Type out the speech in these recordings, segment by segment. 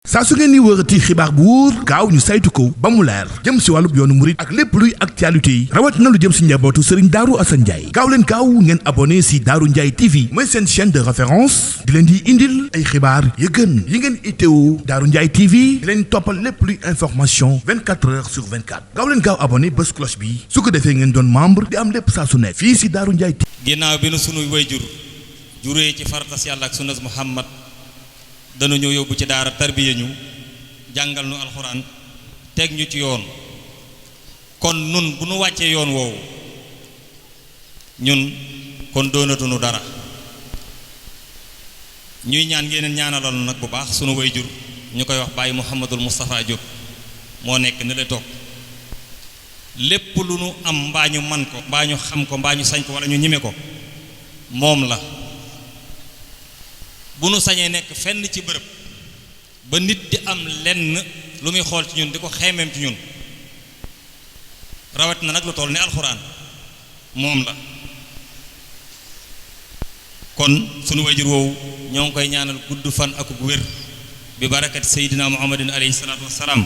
saa su ngeen ni wërati xibaar bu wóor gaaw ñu saytu ko ba mu leer jëm si wàllub yoonu murit ak lépp luy actualité yi rawat na lu jëm si njabootu Serigne Darou Assane Ndiaye gaaw leen gaaw ngeen abonné si Darou Ndiaye TV mooy seen chaîne de référence di leen di indil ay xibaar yu gën yi ngeen itteewu Darou Ndiaye TV di leen toppal lépp luy information 24 heures sur 24 gaaw leen gaaw abonné bés cloche bi su ko defee ngeen doon membre di am lépp saa su nekk fii si Darou Ndiaye TV. ginnaaw bi nu sunu wayjur juree ci fartas yàlla ak sunnas Muhammad dana ñëw yóbbu ci daara tarbiya ñu jàngal nu alxuraan teg ñu ci yoon kon nun bu nu wàccee yoon woowu ñun kon doonatunu dara ñuy ñaan ngeen ñaanalal nag bu baax sunu wayjur ñu koy wax Baye Mouhamadul Moustapha Diop moo nekk ne la toog lépp lu nu am mbaa ñu man ko mbaa ñu xam ko mbaa ñu sañ ko wala ñu ñime ko moom la bu nu sañee nekk fenn ci bërëb ba nit di am lenn lu muy xool ci ñun di ko xeemeem ci ñun rawat na nag lu toll ni alxuraan moom la kon sunu wayjur woowu ñoo ngi koy ñaanal gudd fan ak gu wér bi barakat seydina muhammadin alayhi salaatu wassalaam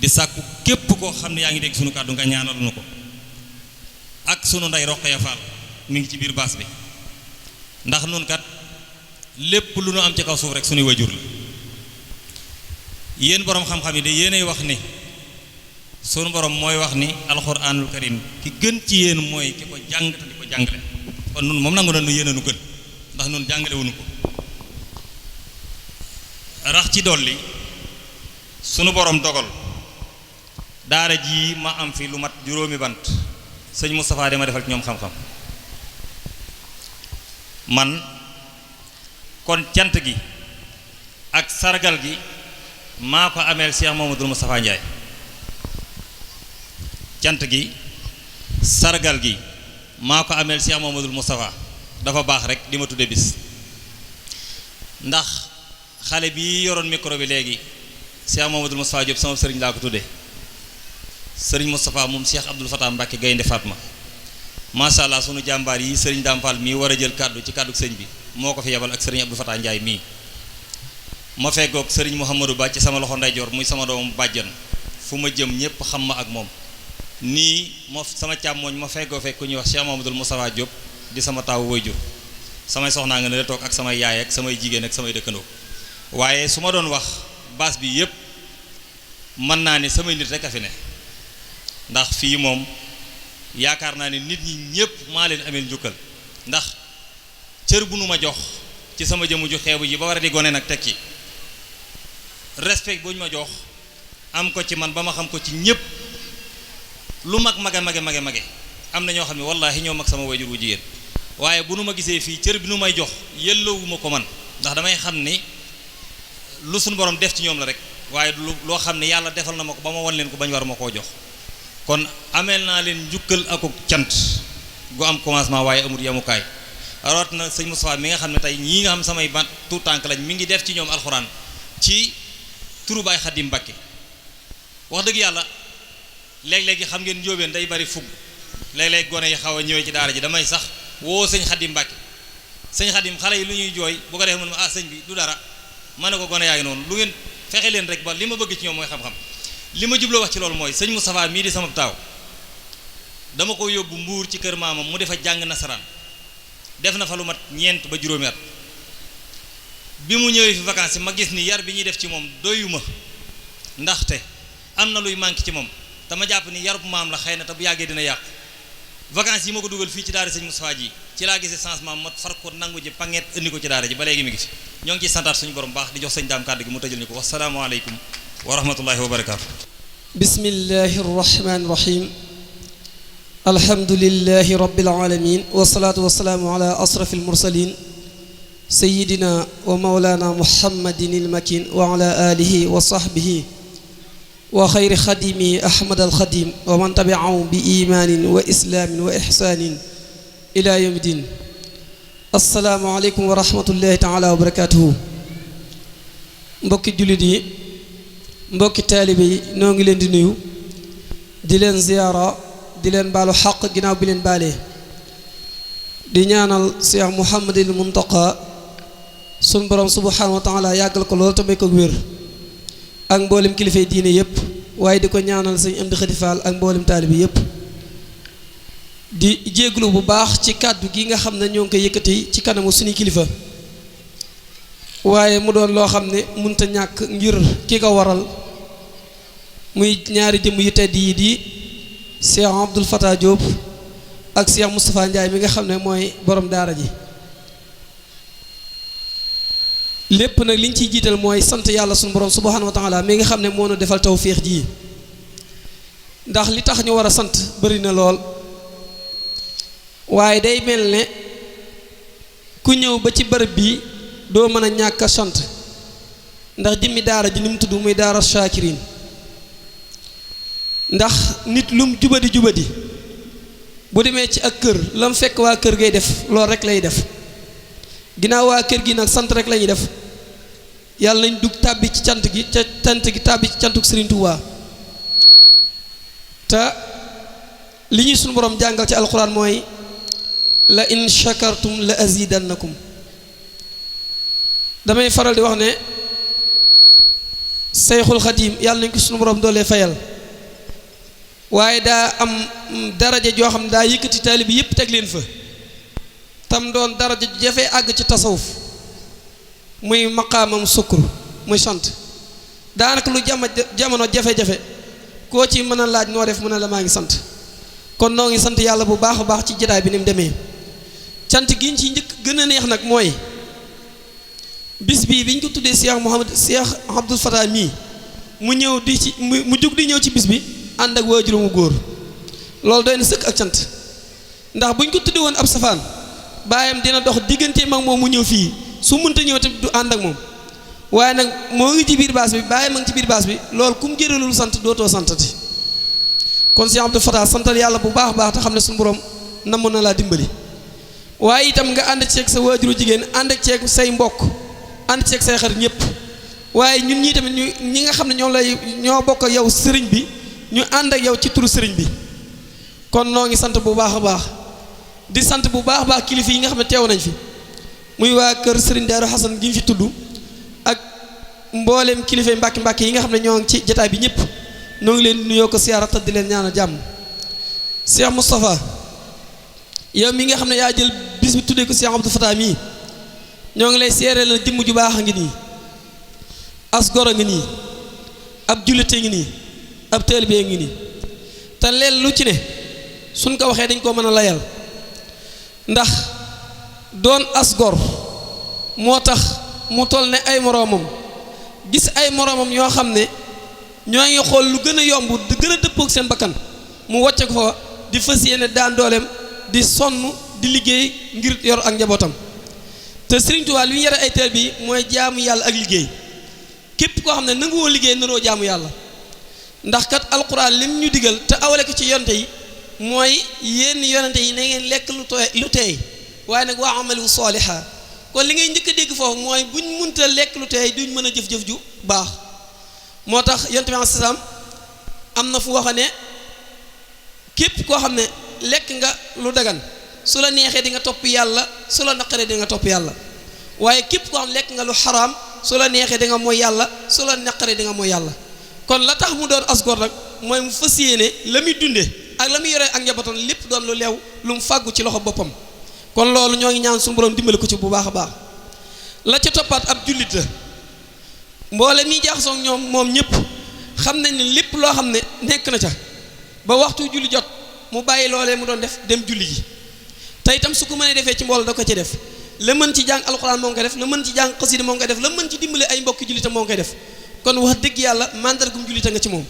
di sàkku képp koo xam ne yaa ngi dégg sunu kàddu nga ñaanal nu ko ak sunu ndey Roqaya Fall mi ngi ci biir baas bi ndax nun kat lépp lu nu am ci kaw suuf rek sunuy wayjur la yéen boroom xam-xam yi de yéenay wax ni sunu borom mooy wax ni alxuraanul karim ki gën ci yéen mooy ki ko jàng te di ko jàngale kon nun moom nangu na nu yéen a nu gën ndax nun jàngale wuñu ko rax ci dolli sunu borom dogal daara ji ma am fi lu mat juróomi bant sëñ Moustapha dama defal ci ñoom xam-xam man kon cant gi ak sargal gi maa ko ameel Cheikh Mamadou Moustapha Ndiaye cant gi sargal gi maa ko ameel Cheikh Mamadou Moustapha dafa baax rek di ma tudde bis ndax xale bi yoroon micro bi léegi Cheikh Mamadou Moustapha Diop sama sëriñ laa ko tudde sëriñ Moustapha moom Cheikh Abdoul Fatah Mbacke Gaynde Fatma macha allah sunu jàmbaar yi sëriñ Dame Fall mii war a jël kàddu ci kàddu sëñ bi moo ko fi yebal ak sëriñ Abdoul Fatah Ndiaye mii ma feggoog sëriñ Mouhamadou Ba ci sama loxo ndeyjoor muy sama doomu bàjjan fu ma jëm ñépp xam ma ak moom nii moo sama càmmooñ ma feggoo fekk ku ñuy wax Cheikh Mamadou Moustapha Diop di sama taawu wayjur samay soxnaa nga ne la toog ak samay yaay ak samay jigéen ak samay dëkkandoo waaye su ma doon wax baas bi yépp mën naa ne samay nit rek a fi ne ndax fii moom yaakaar naa ne nit ñi ñépp maa leen ameel njukkal ndax cër bu nu ma jox ci sama jëmu ju xeebu ji ba war a di gone nag teg ci respect bu ñu ma jox am ko ci man ba ma xam ko ci ñépp lu mag mage am na ñoo xam ne wallaahi ñoo mag sama wayjur wu jigéen waaye bu nu ma gisee fii cër bi nu may jox yelloowuma ko man ndax damay xam ni lu suñu borom def ci ñoom la rek waaye loo xam ne yàlla defal na ma ko ba ma wan leen ko bañ war ma koo jox kon ameel naa leen njukkal akuk cant gu am commencement waaye amul yamukaay rawat na sëñ Moustapha mi nga xam ne tey ñii nga xam samay ban tout tànk lañ mi ngi def ci ñoom alxuraan ci turu Baay Xadim Mbàkke wax dëgg yàlla léeg-léegi xam ngeen njóobeen day bari fugg léeg-léeg gone yi xaw a ñëwee ci daara ji damay sax woo sëñ Xadim Mbàkke sëñ Xadim xale yi lu ñuy jooy bu ko defee mun ma sëñ bi du dara ma ne ko gone yaa ngi noonu lu ngeen fexe leen rek ba li ma bëgg ci ñoom mooy xam-xam li ma jubloo wax ci loolu mooy sëñ Moustapha mii di sama taaw dama ko yóbbu Mbuur ci kër maamam mu defa jàng nasaraan def na fa lu mat ñeent ba juróomi at bi mu ñëwee fi vacances yi ma gis ni yar bi ñuy def ci moom doyuma ndaxte am na luy manqué ci moom te ma jàpp ni yarub maam la xëy na te bu yàggee dina yàqu vacances yi ma ko dugal fii ci daara sëñ Moustapha ji ci laa gisee changement ma far ko nangu ji pangeet indi ko ci daara ji ba léegi mi ngi fi ñoo ngi ciy santaat suñu borom baax di jox sëñ daam kàddu gi mu tëjal ñu ko wasalaamaaleykum wa rahmatullahi wa barakaatu. bismillahi rahmani rahim alhamdulillahi rabbil alamin wasalaatu wasalaamu ala asrafil mursalin sayidina wa mawlana muhammadin ilmakin wa ala alihi wa sahbihi wa xayri xadimi ahmad alxadim wa man tabiahum bi imaanin wa islaamin wa ixsaanin ila yawmi din assalaamu aleykum wa rahmatullahi taala wa barakatuhu mbokki jullit yi mbokki taalibe yi noo ngi leen di nuyu di leen ziyaara di leen baalu xaq ginnaaw bi leen baalee di ñaanal Cheikh Mouhamadul Muntaqa sun borom subhanahu wa taala yàggal ko loolu te may ko wér ak mboolem kilifay diine yëpp waaye di ko ñaanal sëñ Amdi Xadi Fall ak mboolem taalibi yëpp di jéeglu bu baax ci kàddu gi nga xam ne ñoo ngi koy yëkkati ci kanamu suñu kilifa waaye mu doon loo xam ne munta ñàkk ngir ki ko waral muy ñaari jëmm yu tedd yi di Cheikh Abdoul Fatah Diop ak Cheikh Moustapha Ndiaye mi nga xam ne mooy borom daara ji lépp nag liñ ciy jiital mooy sant yàlla suñu borom subhanahu wa taala mi nga xam ne moo nu defal tawfiix ji ndax li tax ñu war a sant bari na lool waaye day mel ne ku ñëw ba ci bërëb bi doo mën a ñàkk a sant ndax jëmmi daara ji ni mu tudd muy daara Shakirin ndax nit lum jubadi bu demee ci ak kër lam fekk waa kër gay def loolu rek lay def ginnaaw waa kër gi nag sant rek la ñuy def yàlla nañ dugg tàbbi ci cant gi ca cant gi tàbbi ci cantuk Serigne Touba te li ñuy sunu borom jàngal ci alquran mooy la in shakartum la azidannakum damay faral di wax ne Seyxul Xadim yàlla nañ ko sunu borom doolee fayal waaye daa am daraja joo xam ne daa yëkkati taalibe yépp teg leen fa tam doon daraja jafe àgg ci tasawuf muy maqaamam sukkur muy sant daanaka lu jamono jafe-jafe koo ci mën a laaj noo def mën a la maa ngi sant kon noo ngi sant yàlla bu baax a baax ci jotaay bi ni mu demee cant gi ñu ci njëkk gën a neex nag mooy bis bii bi ñu ko tuddee Cheikh Abdoul Fatah mii mu ñëw di ci mu jug di ñëw ci bis bi ànd ak waajur mu góor loolu doy na sëkk ak cant ndax bu ñu ko tuddee woon ab safaan baayam dina dox digganteem ak moom mu ñëw fii su mënta ñëw tamit du ànd ak moom waaye nag moo ngi ci biir baas bi baayam a ngi ci biir baas bi loolu ku mu jëralul sant dootoo santati kon Cheikh Abdoul Fatah santal yàlla bu baax a baax te xam ne suñu borom namoon na laa dimbali waaye itam nga ànd ceeg sa waajuru jigéen ànd ceeg say mbokk ànd ceeg say xarit ñëpp waaye ñun ñii tamit ñi nga xam ne ñoo bokk ak yow sëriñ bi ñu ànd ak yow ci turu sëriñ bi kon noo ngi sant bu baax a baax di sant bu baax a baax kilifa yi nga xam ne teew nañ fi muy waa kër sëriñ Daaru Xasan gi ñu fi tudd ak mbooleem kilifa mbàkki yi nga xam ne ñoo ngi ci jotaay bi ñëpp noo ngi leen nuyoo ko siyaara te di leen ñaanal jàmm Cheikh Moustapha yow mi nga xam ne yaa jël bis bi tuddee ko Cheikh Abdoul Fatah mii ñoo ngi lay seere la jëmm ju baax a ngi nii as gor a ngi nii ab jullite ngi nii ab taalibe ngi nii te leen lu ci ne suñ ko waxee dañ koo mën a layal ndax doon as gor moo tax mu toll ne ay moroomam gis ay moroomam yoo xam ne ñoo ngi xool lu gën a yomb di gën a dëppook seen bakkan mu wàcce ko fa di fas yéene daan dooleem di sonn di liggéey ngir yor ak njabootam te Serigne Touba li ñu yare ay teel bi mooy jaamu yàlla ak liggéey képp koo xam ne nanguwoo liggéey naroo jaamu yàlla ndax kat alquran lim ñu digal te awale ko ci yonte yi mooy yéen yonente yi na ngeen lekk lu teey waaye nag waa amalu soliha kon li ngay njëkk a dégg foofu mooy buñ munta lekk lu teey duñ mën a jëf-jëf ju baax moo tax yonte bi salaam am na fu wax ne képp koo xam ne lekk nga lu dagan su la neexee di nga topp yàlla su la naqaree di nga topp yàlla waaye képp koo xam lekk nga lu xaraam su la neexee di nga mooy yàlla su la naqaree di nga mooy yàlla kon la tax mu doon asgor nag mooy mu fas yéene la muy dunde ak la muy yore ak njabootam lépp doon lu leew lu mu fàggu ci loxo boppam kon loolu ñoo ngi ñaan suñu borom dimbali ko ci bu baax a baax la ca toppaat ab jullit la mboole mi jaaxasoo ñoom moom ñëpp xam nañ ne lépp loo xam ne nekk na ca ba waxtu julli jot mu bàyyi loolee mu doon def dem julli ji te itam su ko mënee defee ci mbooloo da ko ci def la mën ci jàng alxuraan moo ngi koy def la mën ci jàng xasida moo ngi koy def la mën ci dimbale ay mbokki jullitam moo ngi koy def kon wax dëgg yàlla mandargum jullita nga ci moom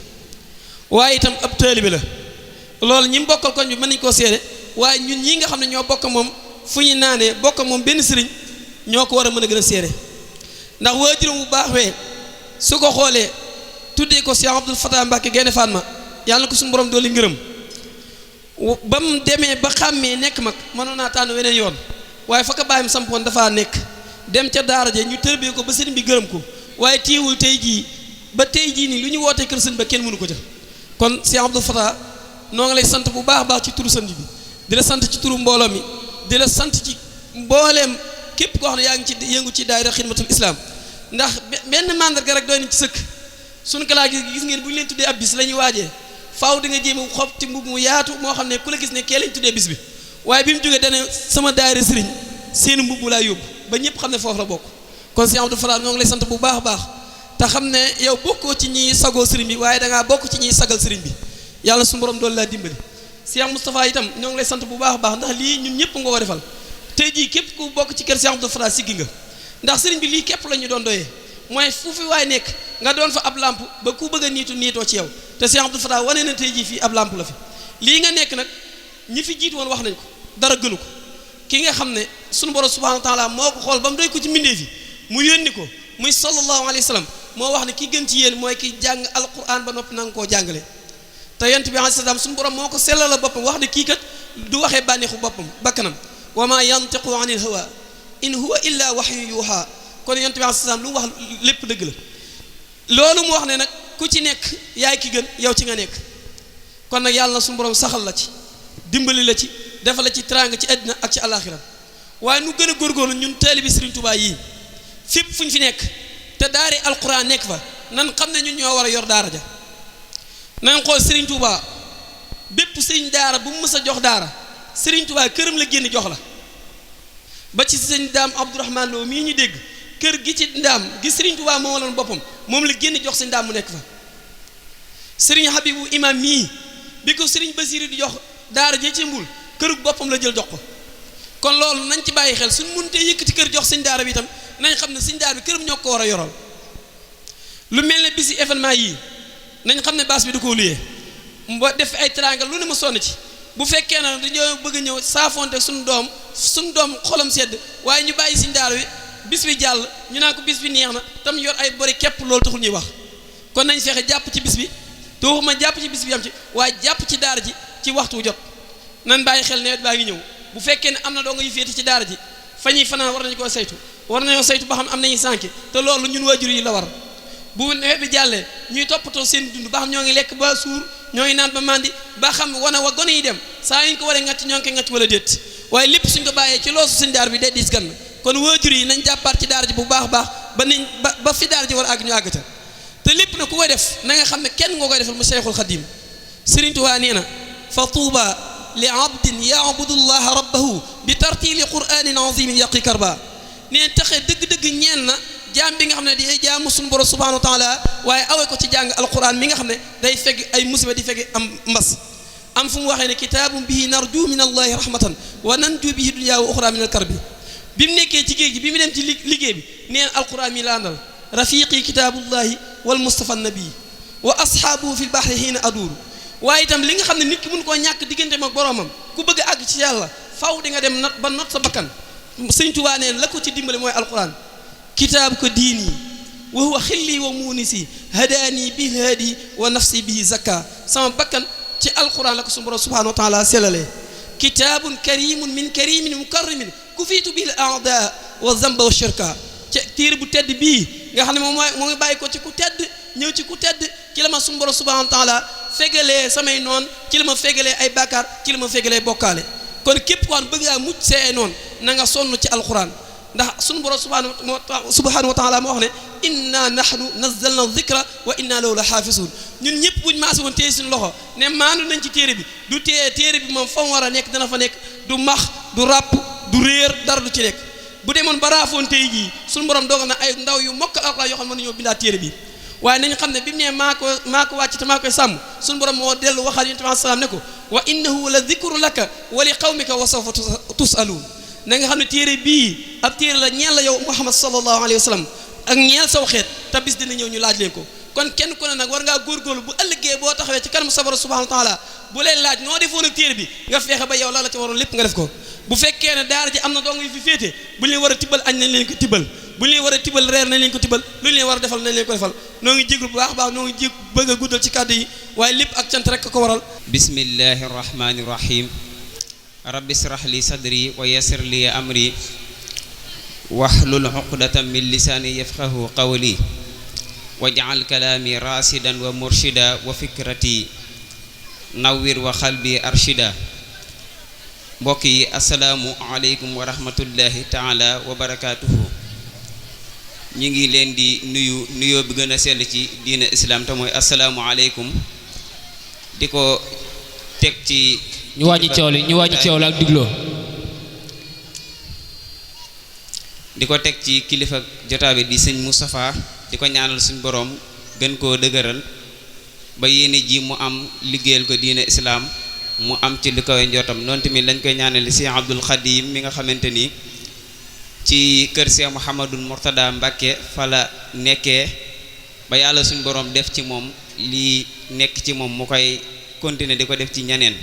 waaye itam ab taalibe la loolu ñi mu bokkal koñ bi mën nañu koo seede waaye ñun ñii nga xam ne ñoo bokk moom fu ñu naanee bokk moom benn sëriñ ñoo ko war a mën a gën a seede ndax waajuram bu baax wee su ko xoolee tuddee ko Cheikh Abdoul Fatah Mbacke Gaïndé Fatma yàlla na ko suñu borom dooli ngërëm ba mu demee ba xàmmee nekk mag mënoon naa tànn weneen yoon waaye fa ko bàyyam sampoon dafaa nekk dem ca daara ja ñu tërbee ko ba sëriñ bi gërëm ko waaye téewul tey jii ba tey jii nii lu ñu wootee kër sëñ ba kenn mënu ko jël kon Cheikh Abdoul Fatah noo ngi lay sant bu baax a baax ci turu sëñ bi di la sant ci turu mbooloo mi di la sant ci mbooleem képp koo xam ne yaa ngi ci yëngu ci daayira xidmatul islam ndax benn mandarga rek doy na ci sëkk suñu kalaa gis ngeen bu ñu leen tuddee ab bis la ñuy waajee faaw di nga jéem a xob ci mbub mu yaatu moo xam ne ku la gis ne kee lañ tuddee bis bi waaye bi mu jógee dane sama daayira sëriñ seen mbubb laa yóbbu ba ñëpp xam ne foofu la bokk kon Cheikh Abdou Fatah ñoo ngi lay sant bu baax a baax te xam ne yow bokkoo ci ñiy sagoo sëriñ bi waaye dangaa bokk ci ñiy sagal sëriñ bi yàlla suñu borom doolu laa dimbali Cheikh Moustapha itam ñoo ngi lay sant bu baax a baax ndax lii ñun ñëpp nga ko defal tey jii képp ku bokk ci kër Cheikh Abdou Fatah siggi nga ndax sëriñ bi lii képp la ñu doon doyee mooy fu fi waay nekk nga doon fa ab lamp ba ku bëgg a niitoo ci yow te Cheikh Abdou Fatah wane na tey jii fii ab lamp la fi lii nga nekk nag ñi fi jiitu woon wax nañ ko dara gënu ko ki nga xam ne sunu borom subhanahu wa taala moo ko xool ba mu doy ko ci mbindeef yi mu yónni ko muy sallallahu alayhi wa sallam moo wax ne ki gën ci yéen mooy ki jàng alquran ba noppi nanga koo jàngale te yent bi alayhi salaam sunu borom moo ko sellal la boppam wax ne kii kat du waxee bànneexu boppam bakkanam wa ma yantiqu anil hawa in huwa illa wahyu yuha kon yent bi alayhi salaam lu mu wax lépp dëgg la loolu mu wax ne nag ku ci nekk yaay ki gën yow ci nga nekk kon nag yàlla na sunu borom saxal la ci dimbali la ci defal la ci teraanga ci àddina ak ci àllaaxira waaye nu gën a góorgóorlu ñun taalibi Serigne Touba yii fépp fu ñu fi nekk te daari alquran nekk fa nan xam ne ñun ñoo war a yor daara ja nan xool Serigne Touba bépp sëriñ daara bu mu mës a jox daara Serigne Touba këram la génn jox la ba ci sëñ daam Abdourahmane Lo mii ñu dégg kër gi ci ndaam gi Serigne Touba moo waloon boppam moom la génn jox sëñ daam mu nekk fa Serigne Habibou imam mii bi ko Serigne Basiru di jox daara jee ci mbul kërug boppam la jël jox ko kon loolu nañ ci bàyyi xel suñ mënutee yëkkati kër jox sëñ daara bi itam nañ xam ne sëñ daara bi këram ñoo ko war a yoral lu mel ne bisi événement yii nañ xam ne baas bi du ko luyee ba def ay teraanga lu ne ma sonn ci bu fekkee na dañoo bëgg a ñëw saafonte suñu doom xolam sedd waaye ñu bàyyi sëñ daara bi bis bi jàll ñu naan ko bis bi neex na tam yor ay bori képp loolu taxul ñuy wax kon nañ fexe jàpp ci bis bi te waxuma jàpp ci bis bi am ci waaye jàpp ci daara ji ci waxtu jot nan bàyyi xel nawet baa ngi ñëw bu fekkee ne am na doo nga yu féeti ci daara ji fa ñuy fanaan war nañu koo saytu war nañoo saytu ba xam am nañu sànki te loolu ñun waajur yi la war bu nawet bi jàllee ñuy toppatoo seen dund ba xam ñoo ngi lekk ba suur ñoo ngi naan ba mandi ba xam wana wa gone yi dem saa yu ñu ko waree ngacc ñoo ngi koy ngacc wala déet waaye lépp suñ ko bàyyee ci loosu suñ daar bi day diis gann kon waajur yi nañ jàppaat ci daara ji bu baax a baax ba nañ ba fi daara ji war a àgg ñu àgg ca te lépp na ku koy def na nga xam ne kenn nga koy defal mu Cheikhul Khadim Serigne Touba nee na fa tuuba li abdin yaabudu llaha rabbahu bi tartili quranin azimin yaqi karba nee taxe dëgg-dëgg ñeen na jaam bi nga xam ne di jaamu suñu borom subhanahu wa taala waaye awee ko ci jàng alquran mi nga xam ne day fegg ay musiba di fegg am mbas am fu mu waxee ne kitaabum bihi narju min allahi rahmatan wa nanju bihi dunya wa uxra min al karbi bi mu nekkee ci géej gi bi mu dem ci liggéey bi neen alquran mi la àndal rafiqi kitaabullahi wal mustafa nabii wa ashaabuhu fi lbahri hiina aduuru waaye itam li nga xam ne nit ki mun koo ñàkk diggante ak boromam ku bëgg a àgg ci yàlla faw di nga dem not ba not sa bakkan sëñ Tuubaa nee la ko ci dimbale mooy alquran kitaabu ko diini wa huwa xilli wa muunisi hadaani bil haadi wa nafsi bihi zakka sama bakkan ci alquran la ko suñu borom subhanahu wa taala selalee kitaabun karimun min karimin mukarrimin ku fiitu bil aada wa zamba wa shirka ci téere bu tedd bii nga xam ne moom moo ngi bàyyi ko ci ku tedd ñëw ci ku tedd ci la ma suñu borom subhanahu wa taala fegalee samay noon ci la ma fegalee ay bàkkaar ci la ma fegalee bokkaale kon képp ko bëgg ngaa mucc see ay noon na nga sonn ci alquran ndax suñu borom subhanahu wa taala moo wax ne inna nahnu nazzalna dhikra wa inna lahu la xaafisun ñun ñëpp buñ maasi woon téye suñu loxo ne maandu nañ ci téere bi du téere bi moom fa mu war a nekk dana fa nekk du max du ràpp du réer dara du ci nekk bu demoon ba raafoon tey jii suñu borom dogal na ay ndaw yu mokkal alquran yoo xam ne mën nañoo bindaat téere bi waaye nañ xam ne bi mu ne maa ko wàcc te maa koy sàmm suñu borom moo dellu waxaat yonent bi salaam ne ko wa innahu la dhikru laka wa li qawmika wa sawfa tusaluun na nga xam ne téere bii ab téere la ñeel la yow Muhammad sallallahu alayhi wa sallam ak ñeel saw xeet te bis dina ñëw ñu laaj leen ko kon kenn ku ne nag war ngaa góorgóorlu bu ëllëgee boo taxawee ci kanam sabara subhanahu wa taala bu leen laaj noo defoon ak téere bi nga feexe ba yow la la ci waroon lépp nga def ko bu fekkee ne daara ji am na dong yu fi féete bu ñu leen war a tibbal añ nañ leen ko tibbal bu ñu leen war a tibbal reer nañ leen ko tibbal lu ñu leen war a defal nañ leen ko defal noo ngi jéglu bu baax baax noo ngi jég bëgg a guddal ci kàddu yi waaye lépp ak cant rek ko waral bismillahi rahmani rahim rabbi israh li sadri wa yassir li amri wahlul uqdatan min lisani yafqahu qawli waj'al kalami rasidan wa murshida wa fikrati nawwir wa qalbi arshida mbokk yi asalaamu aleykum wa rahmatullahi taala wa barakaatuhu ñi ngi leen di nuyu nuyoo bi gën a sell ci diina islam te mooy asalaamualeykum di ko teg ci ñu wàññi coow li ak digloo di ko teg ci kilifa jotaa bi di sëñ Moustapha di ko ñaanal suñ boroom gën koo dëgëral ba yéene ji mu am liggéeyal ko diina islaam mu am ci li koy njottam noonu tamit lañ koy ñaanal si Abdul Xadim mi nga xamante ni ci kër Cheikh Mouhamadul Mourtada Mbacke fa la nekkee ba yàlla suñ boroom def ci moom lii nekk ci moom mu koy continuer di ko def ci ñeneen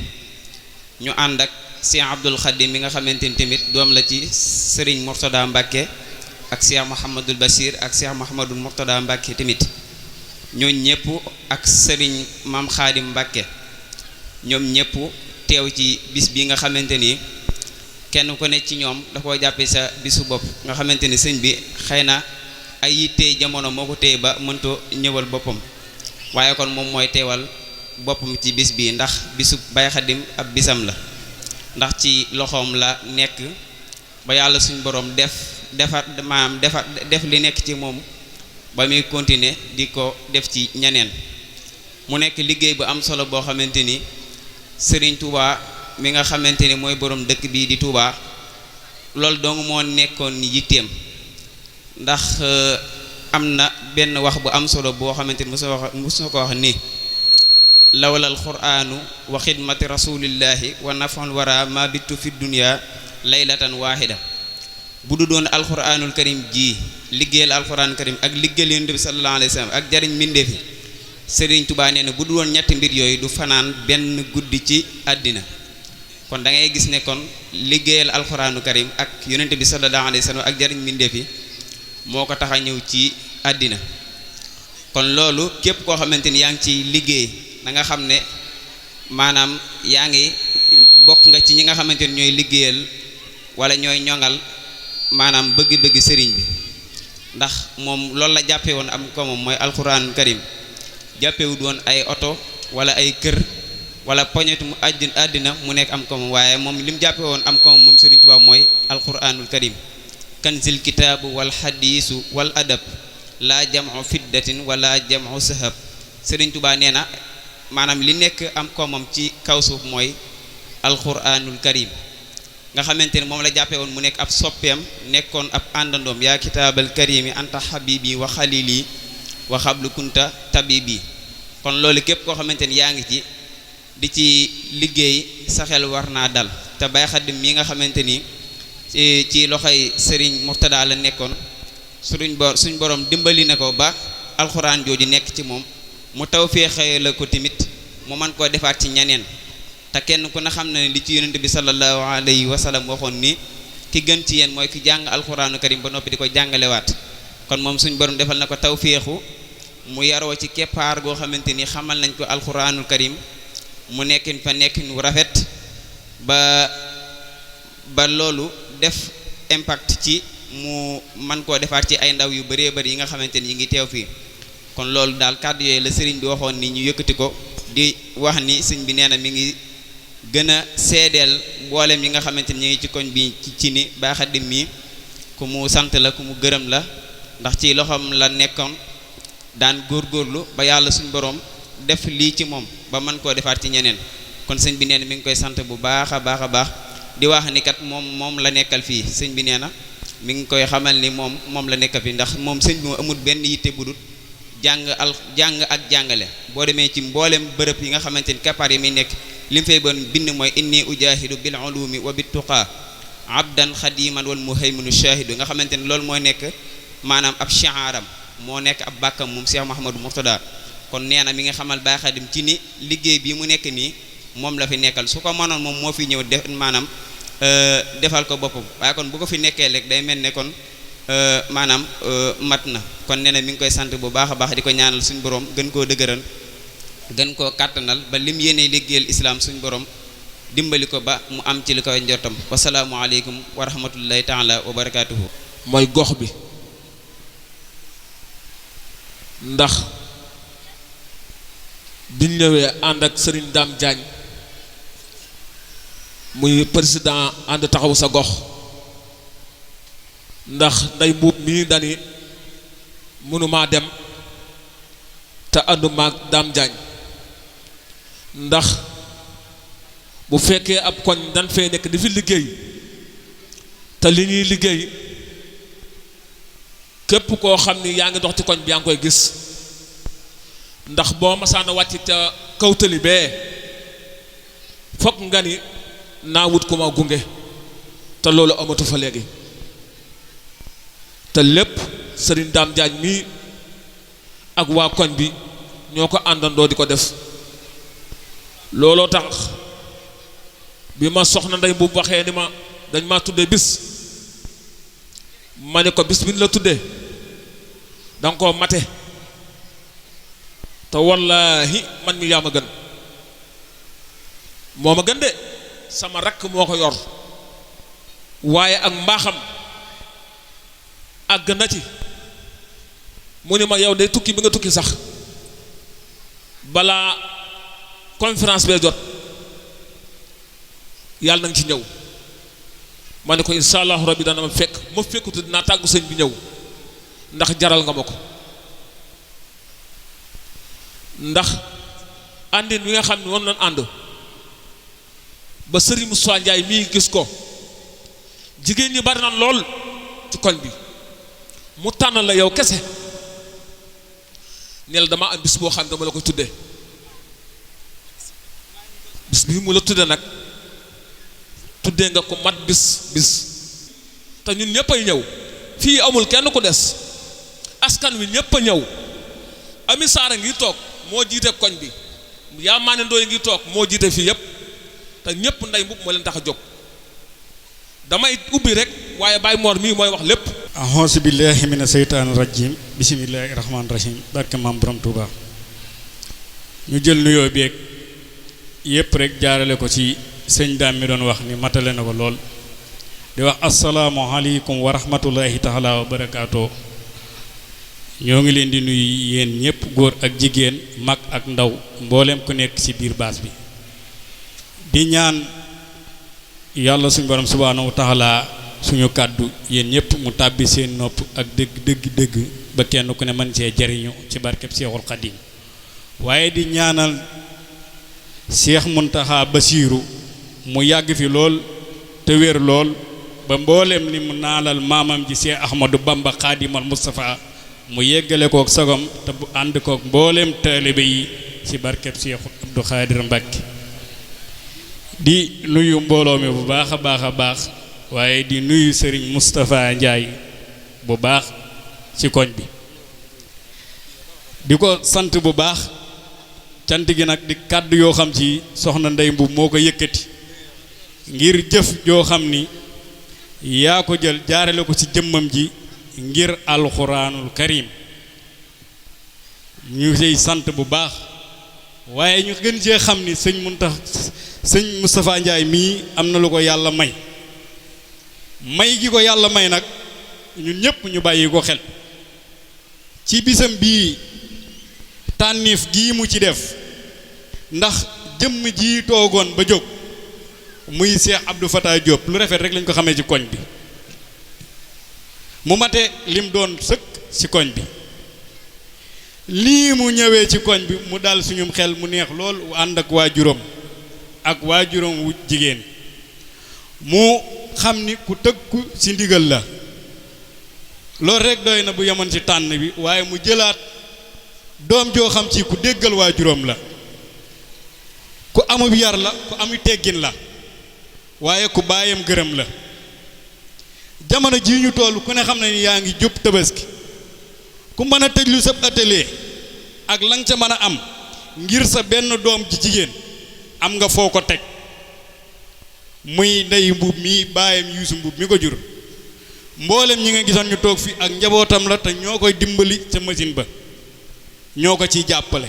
ñu ànd ak Cheikh Abdul Khadim mi nga xamante ni tamit doom la ci Serigne Mourtada Mbacke ak Cheikh Mouhamadul Bachir ak Cheikh Mouhamadul Mourtada Mbacke tamit ñooñ ñëpp ak Serigne Maam Khadim Mbacke ñoom ñëpp teew ci bis bi nga xamante ni kenn ku ne ci ñoom da koo jàppee sa bisu bopp nga xamante ni sëñ bi xëy na ay yitte jamono moo ko téye ba mënto ñëwal boppam waaye kon moom mooy teewal boppam ci bis bi ndax bisu Baye Khadim ab bisam la ndax ci loxoom la nekk ba yàlla suñ borom def li nekk ci moom ba muy continuer di ko def ci ñeneen mu nekk liggéey bu am solo boo xamante ni Serigne Touba mi nga xamante ni mooy borom dëkk bii di Touba loolu dong moo nekkoon yitteem ndax am na benn wax bu am solo boo xamante ni mos na ko wax ni lawlal qur'anu wa xidmati rasulillahi wa nafal wara ma bittu fi dunya laylatan wahida bu du doon alquranul karim ji liggéeyal alquranul karim ak liggéeyal yonent bi sallallahu alayhi wa sallam ak jariñ mbindeef yi Serigne Touba nee na bu du woon ñetti mbir yooyu du fanaan benn guddi ci àddina kon da ngay gis ne kon liggéeyal alquranul karim ak yonent bi sallallahu alayhi wa sallam ak jariñ mbindeef yi moo ko tax a ñëw ci àddina kon loolu képp koo xamante ni yaa ngi ci liggéey da nga xam ne maanaam yaa ngi bokk nga ci ñi nga xamante ni ñooy liggéeyal wala ñooy ñoŋal maanaam bëgg-bëgg sëriñ bi ndax moom loolu la jàppe woon am ko moom mooy alquranul karim jàppewut woon ay oto wala ay kër wala poñetu mu àddina mu nekk am ko moom waaye moom li mu jàppe woon am ko moom Sëriñ Tuubaa mooy alquranul karim kanzil kitaabu wal xadiisu wal adab laa jamu fiddatin wala jamu sahab Sëriñ Tuubaa nee na maanaam li nekk am ko moom ci kaw suuf mooy alquranul karim nga xamante ne moom la jàppe woon mu nekk ab soppeem nekkoon ab àndandoom yaa kitaabal karimi anta habibi wa xalili wa xablu kunta tabibi kon loolu képp koo xamante ni yaa ngi ci di ci liggéey sa xel war naa dal te Baye Khadim mi nga xamante ni ci loxoy Serigne Mourtada la nekkoon suñ borom dimbali na ko ba alxuraan jooju nekk ci moom mu tawfeexee la ko tamit mu mën koo defaat ci ñeneen te kenn ku ne xam na ne li ci yonent bi sallallahu alayhi wa sallam waxoon ni ki gën ci yéen mooy ki jàng alxuraanu karim ba noppi di ko jàngalewaat kon moom suñ borom defal na ko tawféexu mu yaroo ci keppaar goo xamante ni xamal nañ ko alxuraanul karim mu nekkin fa nekkin wu rafet ba loolu def impact ci mu man koo defaat ci ay ndaw yu bëree bëri yi nga xamante ni yi ngi teew fii kon loolu daal kàddu yooyu la sëriñ bi waxoon ni ñu yëkkati ko di wax ni sëñ bi nee na mi ngi gën a seedeel mboolem yi nga xamante ni ñu ngi ci koñ bi ci ni Baye Khadim mi ku mu sant la ku mu gërëm la ndax ci loxoom la nekkoon daan góorgóorlu ba yàlla suñ borom def lii ci moom ba mën koo defaat ci ñeneen kon sëñ bi nee na mi ngi koy sant bu baax a baax a baax di wax ni kat moom la nekkal fii sëñ bi nee na mi ngi koy xamal ni moom la nekkal fii ndax moom sëñ bi moo amul benn yitte bu dul jàng ak jàngale boo demee ci mboolem bërëb yi nga xamante ni kappaar yi muy nekk li mu fay bon bind mooy inni ujahidu bil ulumi wa bit tuqa abdan xadiman wal muhayminu shahidu nga xamante ni loolu mooy nekk maanaam ab shi'aram moo nekk ab bàkkam moom Cheikh Mouhamadou Mourtada kon nee na mi nga xamal Baye Khadim ci ni liggéey bi mu nekk nii moom la fi nekkal su ko mënoon moom moo fi ñëw def maanaam defal ko boppam waaye kon bu ko fi nekkee rek day mel ne kon maanaam mat na kon nee na mi ngi koy sant bu baax a baax di ko ñaanal suñu borom gën koo dëgëral gën koo kàttanal ba lim yéene liggéeyal islam suñu borom dimbali ko ba mu am ci li koy njortam wasalaamualeykum wa rahmatullahi taala wa barakaatuhu. mooy gox bi ndax biñ ñëwee ànd ak Serigne Dame Diagne muy président ànd taxawu sa gox ndax nday mbuub mii dani mënumaa dem te ànduma ak Dame Diagne ndax bu fekkee ab koñ dañ fee nekk di fi liggéey te li ñuy liggéey képp koo xam ni yaa ngi dox ci koñ bi yaa ngi koy gis ndax boo masaana wàcc ca kaw tali bee fokk nga ni naa wut ku ma gunge te loolu amatu fa léegi te lépp Serigne Dame Diagne mii ak waa koñ bi ñoo ko àndandoo di ko def looloo tax bi ma soxna ndey bu waxee ni ma dañ ma tuddee bis ma ne ko bis bi ñu la tuddee danga koo mate te wallaahi man mi yaa ma gën moo ma gën de sama rakk moo ko yor waaye ak mbaaxam àgg na ci mu ni ma yow de tukki bi nga tukki sax balaa conférence bee jot yàlla na nga ci ñëw ma ne ko insha allahu rabbi dana ma fekk ma fekkutu dinaa tàggu sëñ bi ñëw ndax jaral nga ma ko ndax àndin wi nga xam ne woon nañ ànd ba Serigne Moussa Ndiaye mii gis ko jigéen ñi bari na lool ci koñ bi mu tànn la yow kese ne la dama am bis boo xam ne dama la ko tuddee bis bi mu la tuddee nag tuddee nga ko mat bis te ñun ñëpp ay ñëw fii amul kenn ku des askan wi ñëpp a ñëw Ami Saara ngi toog moo jiite koñ bi yaa maane ndooy ngi toog moo jiite fii yëpp te ñëpp nday mbub moo leen tax a jóg damay ubbi rek waaye Baye Mor mii mooy wax lépp. ahonsu billahi mina seytaani rajim bisimillahi rahmaani rahim barke maam borom Touba ñu jël nuyoo beeg yëpp rek jaarale ko ci sëñ Dame mi doon wax ni matale na ko lool di wax asalaamualeykum wa rahmatullahi taala wa barakaatoo ñoo ngi leen di nuyu yéen ñëpp góor ak jigéen mag ak ndaw mboolem ku nekk ci biir baas bi di ñaan yàlla suñu borom subhaanahu wa taala suñu kàddu yéen ñëpp mu tàbbi seen nopp ak dëgg ba kenn ku ne mën cee jariñu ci barkeb Seexul Xadiim waaye di ñaanal Seex Muntaxa Basiiru mu yàgg fi lool te wér lool ba mboolem ni mu naalal maamam ji Seex Ahmadu Bamba Xaadimal Mustafa mu yeggale kook sagom te bu ànd kook mboolem taalibe yi ci barkeb Seex Abdu Xaadir Mbàkke di nuyu mbooloo mi bu baax a baax waaye di nuyu Serigne Moustapha Ndiaye bu baax ci koñ bi di ko sant bu baax cant gi nag di kàddu yoo xam ci soxna Ndey Mbuub moo ko yëkkati ngir jëf joo xam ni yaa ko jël jaarale ko ci jëmmam ji ngir alxuraanul karim ñu siy sant bu baax waaye ñu gën cee xam ni sëñ Moustapha Ndiaye mii am na lu ko yàlla may gi ko yàlla may nag ñun ñëpp ñu bàyyi ko xel ci bisam bii tànniif gii mu ci def ndax jëmm ji toogoon ba jóg muy Cheikh Abdou Fatah Diop lu rafet rek lañ ko xamee ci koñ bi mu mate lim doon sëkk ci koñ bi lii mu ñëwee ci koñ bi mu dal suñum xel mu neex lool ànd ak waajuram wu jigéen mu xam ni ku tëggu ci ndigal la loolu rek doy na bu yemoon ci tànn bi waaye mu jëlaat doom joo xam ci ku déggal waajuram la ku amub yar la ku amu teggin la waaye ku baayam gërëm la jamono jii ñu toll ku ne xam na ni yaa ngi jub tabaski ku mën a tëjlu sa atelier ak la nga ca mën a am ngir sa benn doom ji jigéen am nga foo ko teg muy Ndey Mbuub mi baayam Yuusu Mbuub mi ko jur mboolem ñi nga gisoon ñu toog fi ak njabootam la te ñoo koy dimbali ca machine ba ñoo ko ciy jàppale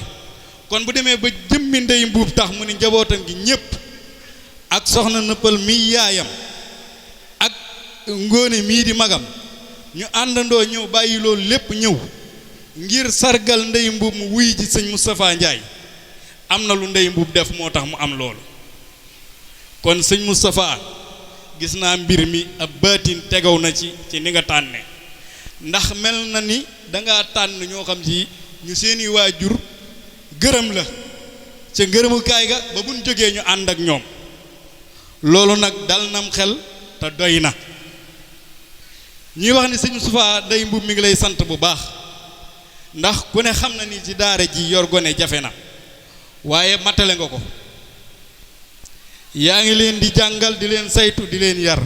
kon bu demee ba jëmmi Ndey Mbuub tax mu ni njabootam gi ñépp ak soxna nëppal mi yaayam ak ngóone mii di magam ñu àndandoo ñëw bàyyi loolu lépp ñëw ngir sargal Ndey Mbuub mu wuy ji sëñ Moustapha Ndiaye am na lu Ndey Mbuub def moo tax mu am loolu kon sëñ Moustapha gis naa mbir mi ab baatin tegaw na ci ni nga tànne ndax mel na ni dangaa tànn ñoo xam ci ñu seeni waajur gërëm la ca ngërëmukaay ga ba buñ jógee ñu ànd ak ñoom loolu nag dal nam xel te doy na. ñuy wax ni sëñ Moustapha Ndeye Mboup mi ngi lay sant bu baax ndax ku ne xam na ni ci daara ji yor gone jafe na waaye matale nga ko yaa ngi leen di jàngal di leen saytu di leen yar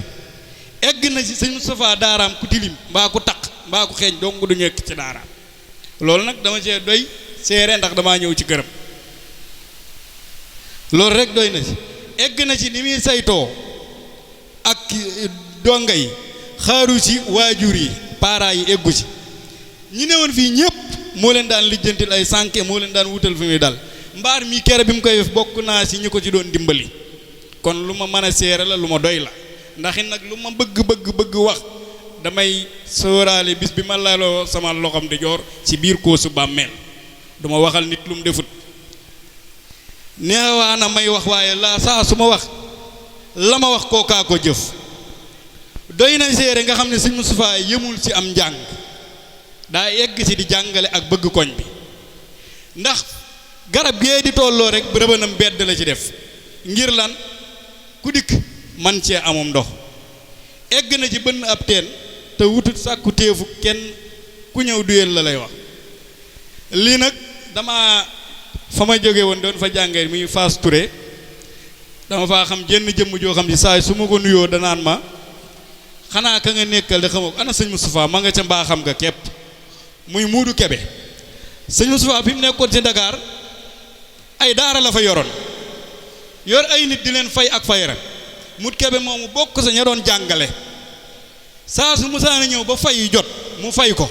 egg na ci sëñ Moustapha daaraam ku tilim mbaa ku taq mbaa ku xeeñ dong du ñekk ci daaraam loolu nag dama cee doy seere ndax damaa ñëw ci këram loolu rek doy na ci egg na ci ni muy saytoo ak donga yi xaaru ci waajur yi parents yi eggu ci ñi newoon fii ñëpp moo leen daan lijjantil ay sànke moo leen daan wutal fi muy dal mbaar mi kere bi mu koy def bokk naa ci ñi ko ci doon dimbali kon lu ma mën a seere la lu ma doy la ndax it nag lu ma bëgg wax damay sóoraale bis bi ma laloo sama loxam di joor ci biir koosu bàmmeel duma waxal nit lu mu defut neewaana may wax waaye laa saa su ma wax la ma wax kookaa ko jëf doy na seere nga xam ne sëñ Moustapha yëmul ci am njàng daa egg ci di jàngale ak bëgg koñ bi ndax garab gee di tolloo rek rëbanam bedd la ci def ngir lan ku dikk man cee amum ndox egg na ci bënn ab teen te wutut sàkku téefu kenn ku ñëw duyel la lay wax lii nag dama fa ma jóge woon doon fa jàngee muy Fass Touré dama faa xam jenn jëmm joo xam ci saa su ma ko nuyoo danaan ma xanaa ka nga nekkal de xamoo ana sëñ Moustapha ma nga ca mbaa xam nga képp muy Muudu Kebe sëñ Moustapha fi mu nekkoon ci Dakar ay daara la fa yoroon yor ay nit di leen fay ak fayra Muudu Kebe moomu bokk sa ña doon jàngale saa su musaana ñëw ba fay jot mu fay ko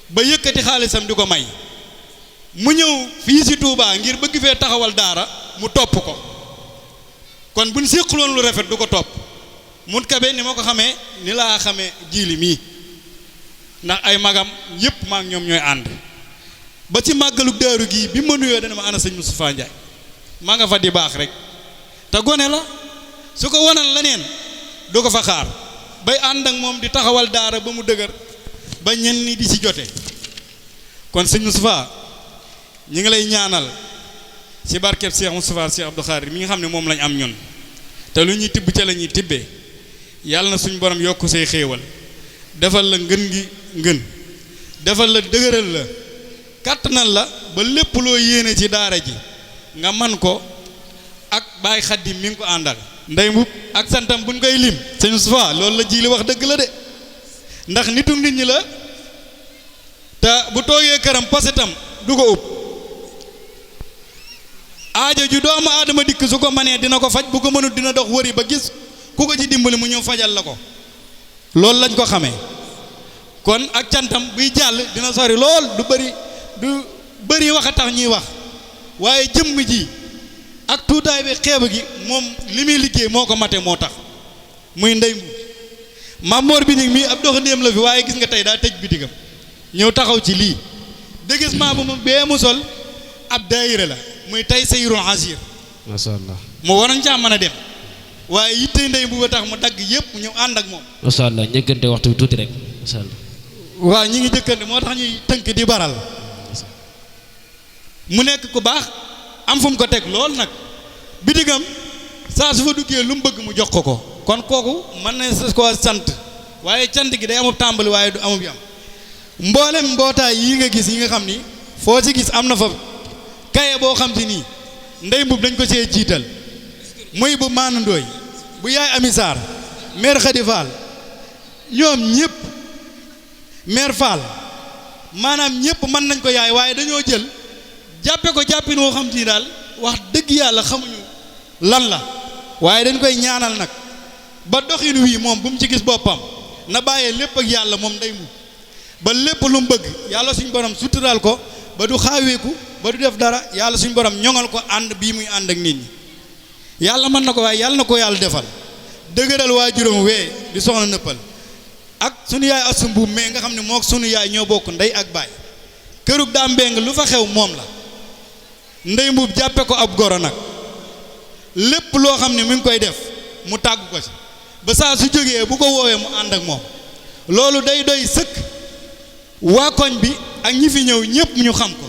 ba yëkkati xaalisam di ko may mu ñëw fii si Touba ngir bëgg fee taxawal daara mu topp ko kon buñ séqaloon lu rafet du ko topp Muudu Kebe ni ma ko xamee ni laa xamee jiili mii ndax ay magam yëpp maak ñoom ñooy ànd ba ci màggalug daaru gii bi ma nuyoo dana ma ana sëñ Moustapha Ndiaye maa nga fa di baax rek te gone la su ko wanal leneen du ko fa xaar bay ànd ak moom di taxawal daara ba mu dëgër ba ñenn ni di ci jote kon sëñ Moustapha ñi ngi lay ñaanal ci barkeb Cheikh Moustapha Cheikh Abdou Khadir mi nga xam ne moom lañ am ñun te lu ñuy tibb ca la ñuy tibbee yàlla na suñ borom yokk say xéewal defal la ngën gi ngën defal la dëgëral la kàttanal la ba lépp loo yéene ci daara ji nga man ko ak Baay Xaddim mi ngi ko àndal Ndeye Mboup ak santam buñ koy lim sëñ Moustapha loolu la ji li wax dëgg la de ndax nitu nit ñi la te bu toogee këram posetam du ko ub aajo ju doomu aadama dikk su ko manee dina ko faj bu ko mënut dina dox wëri ba gis ku ko ci dimbali mu ñëw fajal la ko loolu lañ ko xamee kon ak cantam buy jàll dina sori lool du bëri wax a tax ñuy wax waaye jëmm ji ak tuutaay bi xeeb gi moom li muy liggéey moo ko mate moo tax muy Ndeye Mboup Mamor bi nag mii ab doxandéem la fi waaye gis nga tey daa tëj bitigam ñëw taxaw ci lii déguisement bu mu bee mu sol ab daayira la muy tey sayrul asir masha Allah mu waroon caa mën a dem waaye yitte Ndeye Mboup a tax mu dagg yëpp ñëw ànd ak moom masha Allah njëkkante waxtu bi tuuti rek masha Allah waaw ñi ngi jëkkante moo tax ñuy tënk di baral mu nekk ku baax am fu mu ko teg lool nag bitigam saa su fa duggee lu mu bëgg mu jox ko kon kooku mën na sa koo sant waaye cant gi day amub tàmbali waaye du amub yam mboolem mbootaay yi nga gis yi nga xam ni foo ci gis am na fa kaye boo xam si nii Ndeye Mboup dañ ko see jiital muy bu Maana Ndooy bu yaay Ami Sarr maire Khady Fall ñoom ñëpp maire Fall maanaam ñëpp mën nañ ko yaay waaye dañoo jël jàppe ko jàppin woo xam si daal wax dëgg yàlla xamuñu lan la waaye dañ koy ñaanal nag ba doxin wii moom bu mu ci gis boppam na bàyyee lépp ak yàlla moom Ndeye Mboup ba lépp lu mu bëgg yàlla suñ borom suturaal ko ba du xaaweeku ba du def dara yàlla suñ borom ñoŋal ko ànd bii muy ànd ak nit ñi yàlla mën na ko waaye yàlla na ko yàlla defal dëgëral waajuram wee di soxna nëppal ak sunu yaay Astou Mbuub mais nga xam ne moo sunu yaay ñoo bokk ndey ak baay kërug daa mbeng lu fa xew moom la Ndeye Mboup jàppe ko ab goro nag lépp loo xam ne mu ngi koy def mu tàggu ko ci ba saa su jógee bu ko woowee mu ànd ak moom loolu day doy sëkk waa koñ bi ak ñi fi ñëw ñëpp ñu xam ko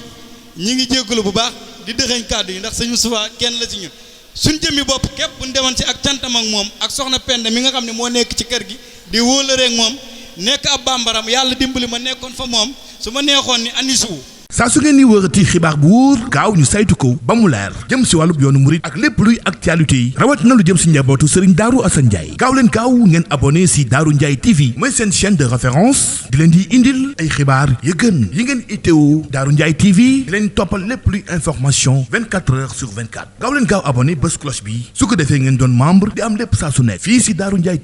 ñi ngi jéggalu bu baax di dëxëñ kàddu yi ndax sëñ Moustapha kenn la ci ñun suñ jëmmi bopp képp bu ñu demoon ci ak cantam ak moom ak soxna Penda mi nga xam ne moo nekk ci kër gi di wóolëreek moom nekk ab bambaram yàlla dimbali ma nekkoon fa moom su ma neexoon ni anisu saa su ngeen ni wërati xibaar bu wóor gaaw ñu saytu ko ba mu leer jëm si wàllub yoonu murit ak lépp luy actualité yi rawat na lu jëm si njabootu Serigne Darou Assane Ndiaye gaaw leen gaaw ngeen abonné si Darou Ndiaye TV mooy seen chaîne de référence di leen di indil ay xibaar yu gën yi ngeen itteewu Darou Ndiaye TV di leen toppal lépp luy information 24 heures sur 24 gaaw leen gaaw abonné bés cloche bi su ko defee ngeen doon membre di am lépp saa su nekk fii si Darou Ndiaye